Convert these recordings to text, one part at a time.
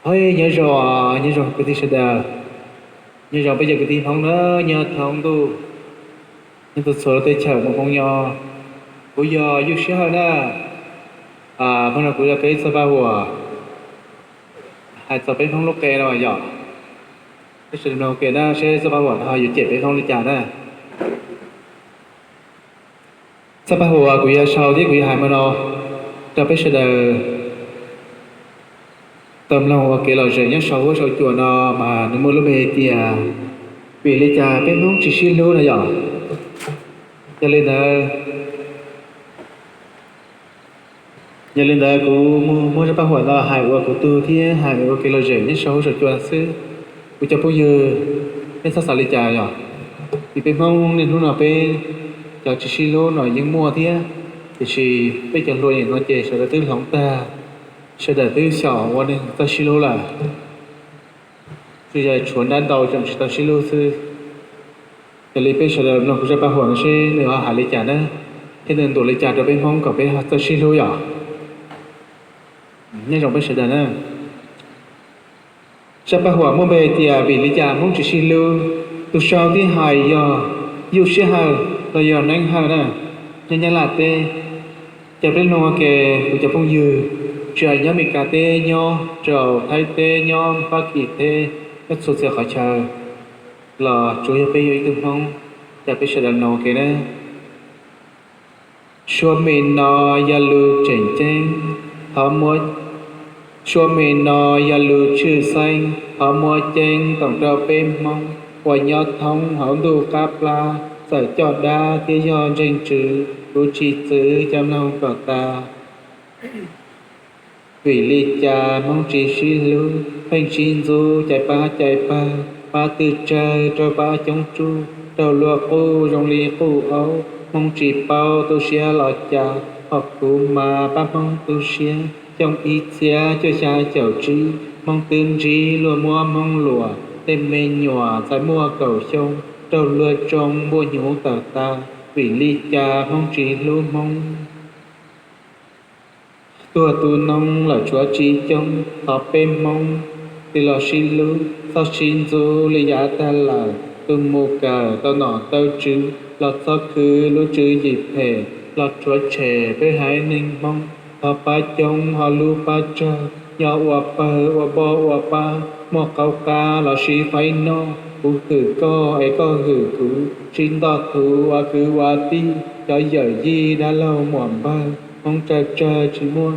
Hov, nyob zoo, nyob zoo kwv tij sawv daws, nyob zoo peb cov kwv tij Hmoob na, nyob thoob ntuj, nyob txhua txhua lub teb chaws Hmoob nyob. Kuv yog Yuj Sij Hawj na. Hnub no kuv yuav kawm ib txoj paj huam hais txog peb Hmoob lub qe no yom. Peb sawv daws mloog ke na seb txoj paj huam no yuav cem peb Hmoob li cas na. Txoj paj huam kuv yuav sau thiab kuv yuav hais hmo no rau peb sawv daws tau mloog ua kev lom zem nyob saum huab saum cua no mas nws muaj lub npe hais tias vim li cas peb Hmoob tsis sib hlub no yom. Yog li ntawd, yog li ntawd kuv muab txoj paj huam no hais ua kuv tug thiab hais ua kev lom zem nyob saum huab saum cua xwb. Kuv cov phooj ywg, nej txhob xav li cas yom, vim peb Hmoob niaj hnub no peb cov tsis sib hlub no yeej muaj thiab, tiam sis peb cov hluas nim no ces sawv daws twb hloov tag, sawv daws twb xyaum ua neeg txawj sib hlub lawm. Tsuas yog tshuav nrab ntau tseem tsis tau sib hlub xwb. Yog li peb sawv daws mloog kuv zaj paj huam no seb nws ho hais li cas na, thiab nws ntuas li cas rau peb Hmoob kom peb txawj sib hlub yom. Nyob zoo peb sawv daws na. Zaj paj huam muaj npe hais tias vim li cas Hmoob tsis sib hlub. Tus sau thiab hais yog Yuj Sij Hawj los yog Neeb Hawj na, nyob Nyab Laj teb. Ces peb mloog ua ke, kuv cov phooj ywg, tsis hais nyob Meskas teb, nyob rau Thaib teb, nyob Fab Kis teb, nyob txhua txhia qhov chaw los tsuas yog peb yog ib tug Hmoob, ces peb sawv daws mloog ua ke na. Suab me no yog lus tseem ceeb, thov muab, suab me no yog lus tshwj xeeb, thov muab ceeb toom rau peb Hmoob uas nyob thoob hauv ntuj qab plab, txawm coj dab thiab yog ntseeg tswv, kuv tsis txwv cov mloog kom tas. Vim li cas Hmoob tsis sib hlub, pheej sib ntxub cais pab cais pawg, pab twg tsawg rau pab coob tsuj, raug luag qub zoo li qub aub. Hmoob tsis paub tu siab los cas, hom kuv mas pab Hmoob tu siab. Xyoo ib txhiab cuaj xya caum tsib, Hmoob twb ntsib luag muab Hmoob luam, tej me nyuam txais muaj kaum xyoo, raug luag tsoo npuaj hnyuv tawm tas. Vim li cas Hmoob tsis hlub Hmoob? Tuag tu noob lawm tshuav tsis coob, thov peb Hmoob tig los sib hlub, txhob sib ntxub li yav tag lawm. Tus mus kawm tau nom tau tswv, los txhob khwv lub tswv yim phem, los tshuav tshem peb haiv neeg Hmoob. Thov pab coob ho hlub pab tsawg, nyob ua pawg ua npoj ua pab, muaj qauv qab los sib faib noj, kuv hwm koj es koj hwm kuv, sib ntoj thuv ua kwv ua tij, cov yawm yij dab laug muam npawg, Hmoob tsawg tsawg tsis muaj,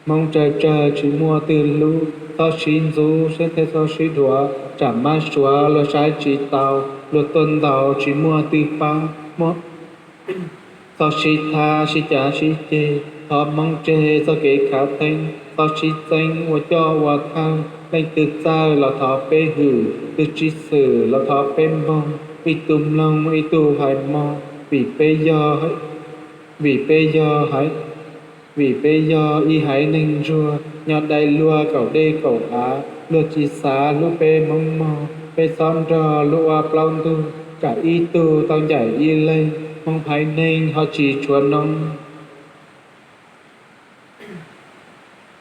Hmoob tsawg tsawg tsis muaj twg hlub, txhob sib ntxub thiab txhob sib dhuav, tsam mab suav luag saib tsis taus, luag tuaj ntaus tsis muaj twg pab, muaj txhob sib thab sib cav sib ceg, thov Hmoob tseg txoj kev khav theeb, txhob sib txeeb ua coj ua thawj, leej twg txawj los thov peb hwm, twg tsis xwm los thov peb npog, ib tug mloog ib tug hais mog, vim peb yog, vim peb yog haiv, vim peb yog ib haiv neeg ntsuag, nyob dai luag kaum dej kaum av, luag tsis xav hlub peb Hmoob mog, peb txhob nrog luag ua plaub ntug, tsam ib tug tau ncaim ib leeg, Hmoob haiv neeg ho tsis tshuav noob.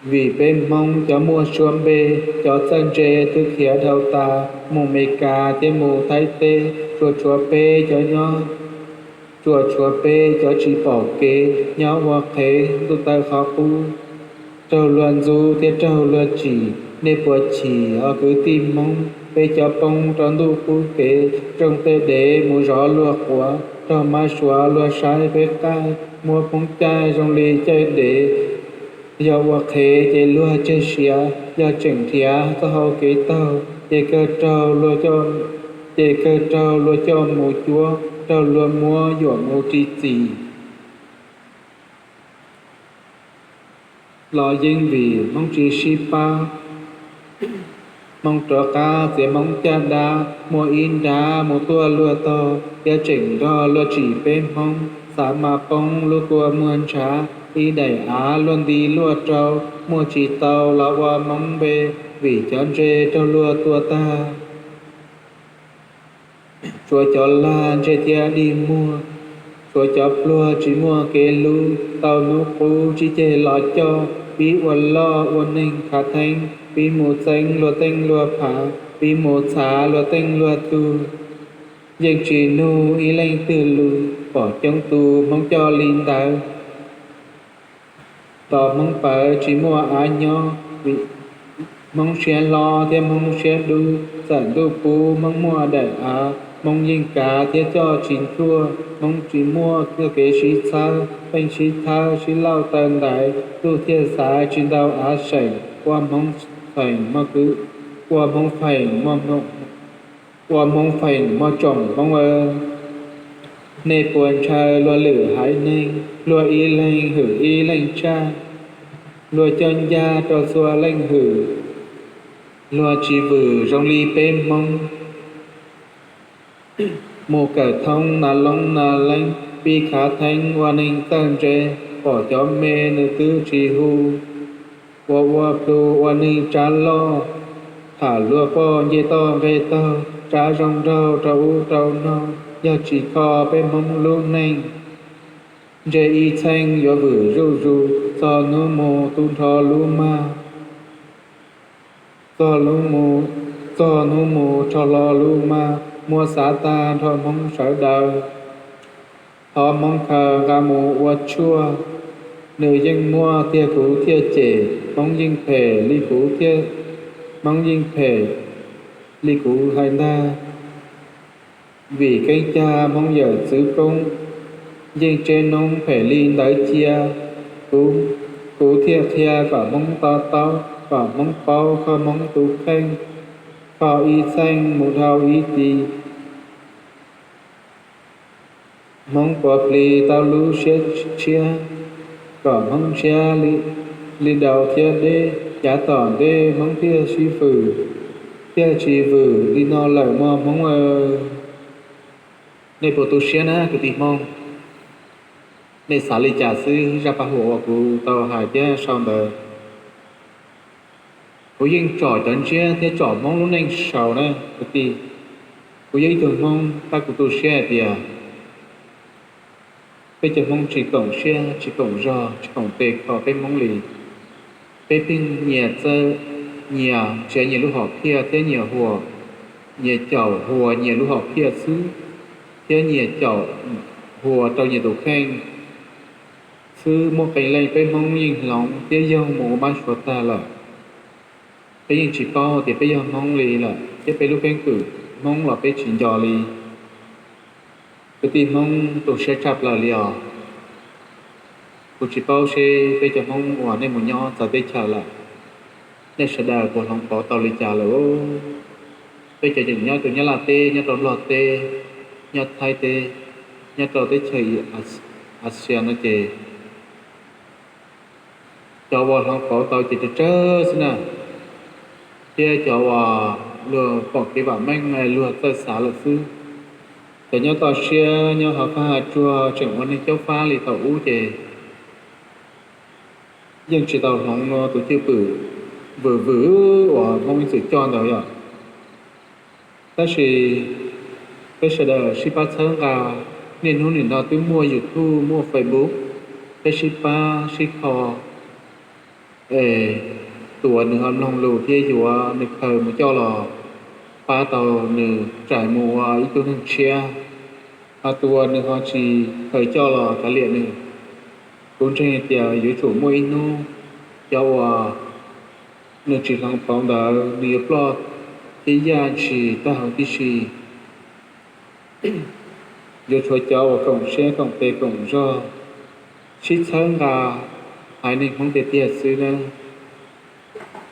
Vim peb Hmoob cov muaj suab npe, cov txawj ntse twb khiav dhau tas, mus Meskas thiab mus Thaib teb, tsuas tshuav peb cov nyob, tsuas tshuav peb cov tsis pom kev, nyob ua qhev ntuj taw qhov qub, raug luag ntxub thiab raug luag tsim, nej puas chim os kwv tij Hmoob? Peb cov poob rau ntuj qub kev, rooj tej dev mus zov luag quav, raug mab suav luag saib peb qaij, muab Hmoob caij zoo li caij dev. Yog ua qhev ces luag tseg siav, yog tseem nrhiav txoj hau kev taug, ces kawg raug luag coj, ces kawg raug luag coj mus cuab, raug luag muab yuam mus ris txim. Los yeej vim Hmoob tsis sib pab, Hmoob rov qab txiav Hmoob caj dab, muaj ib nrab mus tuaj luag tog, thiab tseem nrog luag tsim peb Hmoob. Xav mas poob lub kua muag ntshav, ib daim av luaj nti luaj rau, muaj tsis tau los ua Hmoob npe, vim cov ntse raug luag tua tag. Tshuav cov lag ntseg thiab dig muag, Tshuav cov pluag tsis muaj kev hlub, tau hnub qub tsis ceg los coj, pib ua loj ua neeg khav theeb, pib mus txeeb luag teej luag phav, pib mus txhav luag teej luag tug. Yeej tsis nug ib leej twg lus, pom coob tus Hmoob coj li ntawd. Tos Hmoob pawv tsis muaj av nyob, vim Hmoob siab hlob thiab Hmoob siab dub. Txawm ntuj pub Hmoob muaj daim av, Hmoob yeej kav thiab coj tsis ntsuag. Hmoob tsis muaj txoj kev sib txhawb, pheej sib thawb sib lauj taw ntaiv, ntuj thiaj xaiv tsis ntau av seem. Ua Hmoob feem muaj kwv, ua Hmoob feem, ua Hmoob feem muaj tsoom Hmoob aw. Nej puas ntshaw luag lwm haiv neeg, luag ib leeg hwm ib leeg tshaj, luag coj ncaj rau txhua leej hwm, luag tsis vwm zoo li peb Hmoob. Mus kawm thoob nas loob nas leeb, pib khav theeb ua neeg txawj ntse, pom cov me nws twb tsis hu, ua ua plhu ua neeg tsab loj, tham luag poj nce toj nqe taug, tsab zoo nraug rau ub rau no, yog tsis kho peb Hmoob lub neej, ntshe ib txheej yuav vwm zuj zus, txog hnub mus tu nrho lub mag, txog hnub mus rho hlo lub mag, muab xav tag nrho Hmoob sawv daws. Thov Hmoob khaws nqa mus ua tshuaj, nws yeej muaj tiag kuv thiaj cem, Hmoob yeej phem li kuv thiaj, Hmoob yeej phem li kuv hais ntag. Vim keeb cag Hmoob yawm txwv koob, yeej tseb noob phem li ntawd cia. Kuv, kuv thiaj qhia kom Hmoob to taub, kom Hmoob paub kho Hmoob tus kheej, kho ib txheej mus dhau ib txhis. Hmoob puav plig tau lub siab tshiab, kom Hmoob ntshiab li daus thiab deb, yav tom ntej Hmoob thiaj sib fwm, thiaj tsis vwm li no lawm mog Hmoob aw. Nej puas tu siab na kwv tij Hmoob? Nej xav li cas xwb zaj paj huam uas kuv tau hais thiab sau ntawd? Kuv yeej tsom cov ntsiab thiab tsom Hmoob lub neej saud na kwv tij. Kuv yog ib tug Hmoob tab kuv tu siab hais tias peb cov Hmoob tsis koom siab tsis koom zog tsis koom tes kho peb Hmoob li. Peb pheej nyias txawj, nyias nrhiav nyias lub hom phiaj thiab nyias huas, nyias caum huas nyias lub hom phiaj xwb, thiab nyias caum huas rau nyias tus kheej xwb. Muaj qee leej peb Hmoob yeej hloov thiab yoog mus ua mab suav tag lawm. Peb yeej tsis paub tias peb yog Hmoob li lawm thiab peb lub keeb kwm Hmoob los peb tsis nco li. Kwv tij Hmoob tu siab tshaj plaws li os. Kuv tsis paub seb peb cov Hmoob uas nej mus nyob txawv teb chaws lawm, nej sawv daws puas hloov pauv tau li cas lawm. Peb cov tseem nyob rau Nyab Laj teb, nyob rau Nplog teb, nyob Thaib teb, nyob rau teb chaws Asia no ces cov uas hloov pauv tau ces tsawg tsawg xwb na, thiab cov uas luag pom kev vam meej luag txawj xav lawm xwb. Cov nyob toj siab nyob hauv qab hav tsuag tseem ua neeg caub fab li thaum ub ces yeej tsis tau hloov tus cwj pwm vwm vwm uas Hmoob ib txwm coj ntawd yom. Tab sis peb sawv daws sib pab txhawb nqa, niaj hnub nim no twb muaj YouTube muaj Facebook, peb sib pab sib kho es tus uas nws ho mloog lus thiab yuav nws khaws mus coj los pab tau nws rais mus ua ib tug neeg tshiab, ho tus uas nws ho tsis khaws coj los kav liam nws. Kuv ntseeg hais tias yuav tsum muaj ib hnub cov uas nws tsis hloov pauv ntawd nws yuav ploj thiab yaj ntshis tag huv tib si. Yuav tshuav cov uas koom siab koom tes koom zog sib txhawb nqa haiv neeg Hmoob tiag tiag xwb na.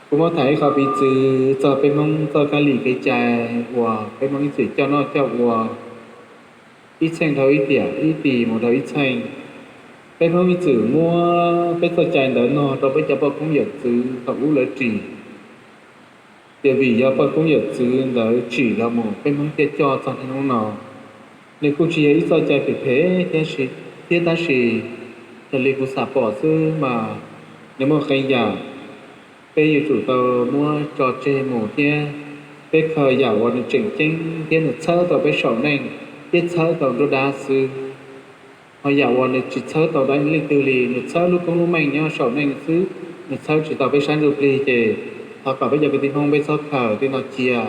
Kuv muab tham ib qho piv txwv txog peb Hmoob txoj kab li kev cai uas peb Hmoob ib txwm coj noj coj ua ib txheej dhau ib tiam ib tis mus dhau ib txheej. Peb Hmoob ib txwm muab peb txoj cai ntawd nog rau peb cov poj koob yawm txwv thaum ub lawv ris. Tias vim yog poj koob yawm txwv ntawd tsim los mus peb Hmoob thiaj coj txog niaj hnub no. Nws kuj tsis yog ib txoj cai phem phem thiab tab sis raws li kuv xam pom xwb mas nws muaj qee yam peb yuav tsum tau muab tso tseg mus thiab peb khaws yam uas nws tseem ceeb thiab nws txhawb tau peb saum neej thiab txhawb tau nruab dab xwb. Ho yam uas nws tsis txhawb tau dab leej twg li, nws txhawb lub koob lub meej nyob saum neej xwb, nws txhawb tsis tau peb sab ntsuj plig ces thov kom peb cov kwv tij Hmoob peb txhob khaws tej no cia.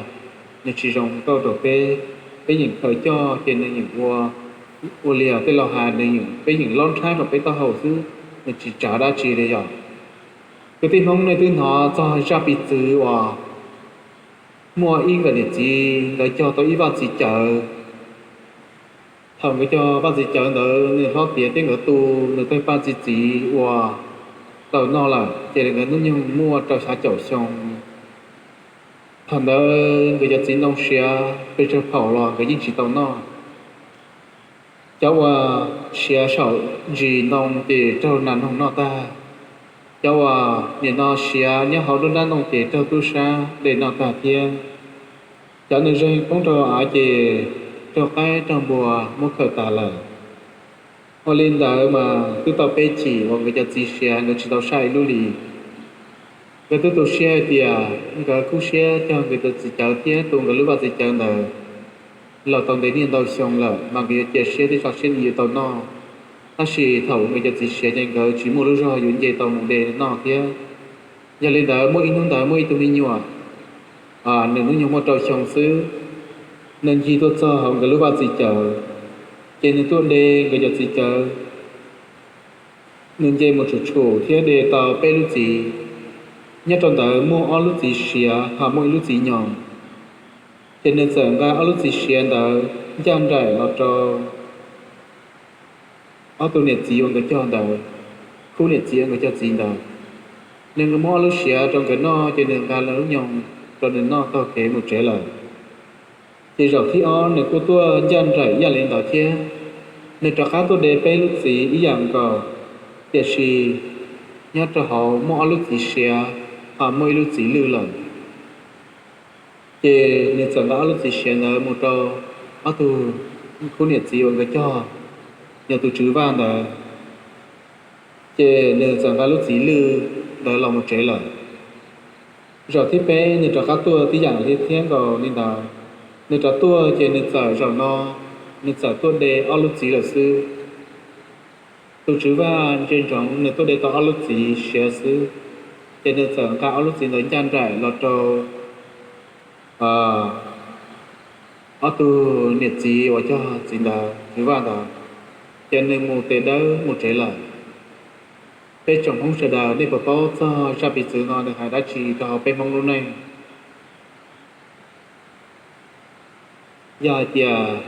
Nws tsis zoo nkauj rau peb, peb yeem khaws coj ces nws yeem ua, ua li tej laus has, nws yeem, peb yeem lob nrhab rau peb taub hau xwb, nws tsis tsav dab tsi li yom. Kwv tij Hmoob, nej twb hnov txog zaj piv txwv uas muaj ib nkawm niam txiv nkawd cog tau ib vaj txiv cawv. Thaum nkawd cog vaj txiv cawv ntawd, nws hlob tiav thiab nkawd tu nws tej paj txiv txiv uas tau noj lawm ces nkawd hnub nyoog muaj rau xya caum xyoo. Thaum ntawd nkawd cov txiv ntoo siav pes tsawg phaum los nkawd yeej tsis tau noj. Cov uas siav saum ntsis ntoo ces raug nas noog noj tag. Cov uas nim no siav nyob hauv nruab nrab ntoo ces raug tub sab de noj tag thiab. Cov nws zeeg poob rau av ces raug qaib raug npua muab khaws tas lawm. Ua li ntawd mas twb tau peb chim uas nkawd cov txiv siav nkawd tsis tau saj ib lub li. Nkawd twb tu siab hais tias nkawd kub siab cog nkawd cov txiv cawv thiab tu nkawd lub vaj txiv cawv ntawd los tau ntev niaj ntau xyoo lawm mas nkawd yuav cia siab thiab tso siab nws yuav tau noj. Tab sis thaum nkawd cov txiv siav ces nkawd tsis muaj lub zog yuav nce tau mus de noj thiab. Yog li ntawd muaj ib hnub ntawd muaj ib tug me nyuam, nws hnub nyoog muaj rau xyoo xwb, nws ncig tuaj txog hauv nkawd lub vaj txiv cawv, ces nws tuaj de nkawd cov txiv cawv. Nws nce mus tshum tshum thiab de tau peb lub txiv. Nyob rau ntawd muaj ob lub txiv siav ho muaj ib lub txiv nyoos. Ces nws txawm nqa ob lub txiv siav ntawd ncaj nraim los rau ob tug niam txiv uas nkawd cog ntawd, khub niam txiv uas nkawd cog txiv ntawd. Nws muab ob lub siav rau nkawd noj ces nws nqa lawv lub nyoos rau nws noj taug kev mus tsev lawm. Ces zaum thib ob nws kuj tuaj ncaj nraim ib yam li ntawd thiab. Nws rov qab tuaj de peb lub txiv ib yam nkaus, tiam sis nyob rau hauv muaj ob lub txiv siav ho muaj ib lub txiv lwj lawm. Ces nws txawm nqa ob lub txiv siav ntawd mus rau ob tug khub niam txiv uas nkawd cog, yog tus tswv vaj ntawd. Ces nws txawm nqa lub txiv lwj ntawd los mus tsev lawm. Zaum thib peb nws rov qab tuaj tib yam li thiab nkaus li ntawd. Nws rov tuaj ces nws txawm zaum no, nws txawm tuaj de ob lub txiv lawm xwb. Tus tswv vaj ntsia ntsoov nws tuaj de tau ob lub txiv siav xwb, ces nws txawm nqa ob lub txiv ntawd ncaj nraim los rau ob tug niam txiv uas cog txiv ntawd, tswv vaj ntawd, ces nws mus tes dawb mus tsev lawm. Peb tsoom Hmoob sawv daws, nej puas paub txog zaj piv txwv no nws hais dab tsi rau hauv peb Hmoob lub neej? Yog hais tias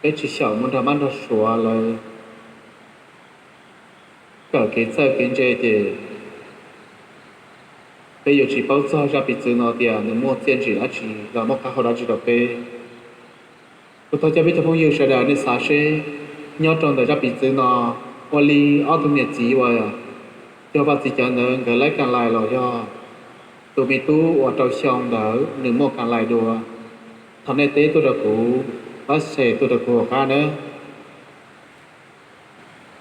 peb tsis xyaum mus nrog mab nrog suav lawv kawm kev txawj kev ntse ces peb yuav tsis paub txog zaj piv txwv no tias nws muaj txiaj ntsig dab tsi los muaj qab hau dab tsi rau peb. Kuv thov caw peb cov phooj ywg sawv daws nej xav seb, nyob rau ntawm zaj piv txwv no, ua li ob tug niam txiv uas cog vaj txiv cawv ntawd nkawd laib kas lais los yog tus me tub uas rau xyoo ntawd nws muaj kas lais dua? Thov nej teb tuaj rau kuv, pab share tuaj rau kuv hauv qab nawb.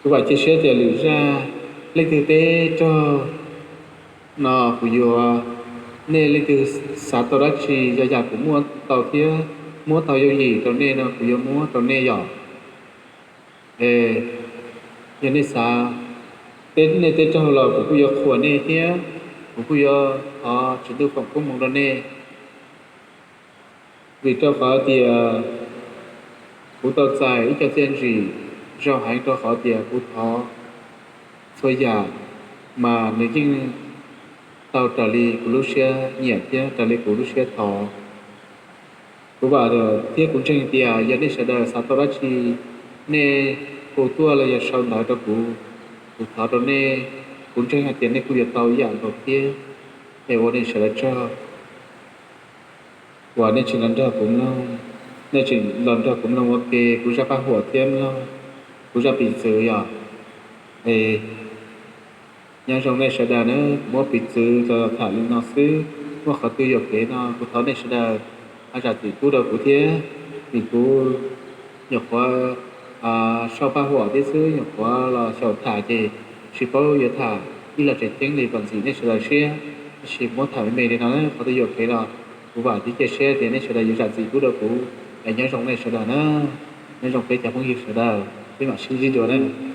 Kuv vam cia siab tias lwm zaj leej twg teb raug no kuv yuav, nej leej twg xav tau dab tsi yog yam kuv muaj tau thiab muab tau yooj yim rau nej no kuv yuav muab rau nej yom. Yog nej xav, nej teb raug los kuv kuj yuav qhuas nej thiab kuv kuj yuav thov Tswv Ntuj foom koob hmoov rau nej. Vim rau qhov tias kuv tau txais ib co txiaj ntsig zoo heev rau qhov tias kuv thov txhua yam mas nws yeej tau raws li kuv lub siab nyiam thiab raws li kuv lub siab thov. Kuv vam thiab kuv ntseeg tias yog nej sawv daws xav tau dab tsi, nej hu tuaj los yog sau ntawv rau kuv, kuv thov rau nej. Kuv ntseeg hais tias nej kuj yuav tau ib yam nkaus thiab. Es ua nej sawv daws tsaug uas nej tseem los nrog kuv mloog, nej tseem los nrog kuv mloog ua ke kuv zaj paj huam thiab mloog kuv zaj piv txwv yom. Es nyob zoo nej sawv daws na, kuv muab piv txwv los tham li no xwb, muaj qhov twg yuam kev no kuv thov nej sawv daws ho zam txim pub rau kuv thiab, vim kuv nyuam qhuav sau paj huam thiab xwb, nyuam qhuav los xyaum tham ces tsis paub yuav tham ib los tseem ceeb li, kom ntxim nej sawv daws siab. Tab sis kuv muab tham me me li no, qhov twg yuam kev los kuv vam thiab cia siab tias nej sawv daws yuav zam txim pub rau kuv. Es nyob zoo nej sawv daws na, nyob zoo peb cov phooj ywg sawv daws. Peb mam sib ntsib dua na.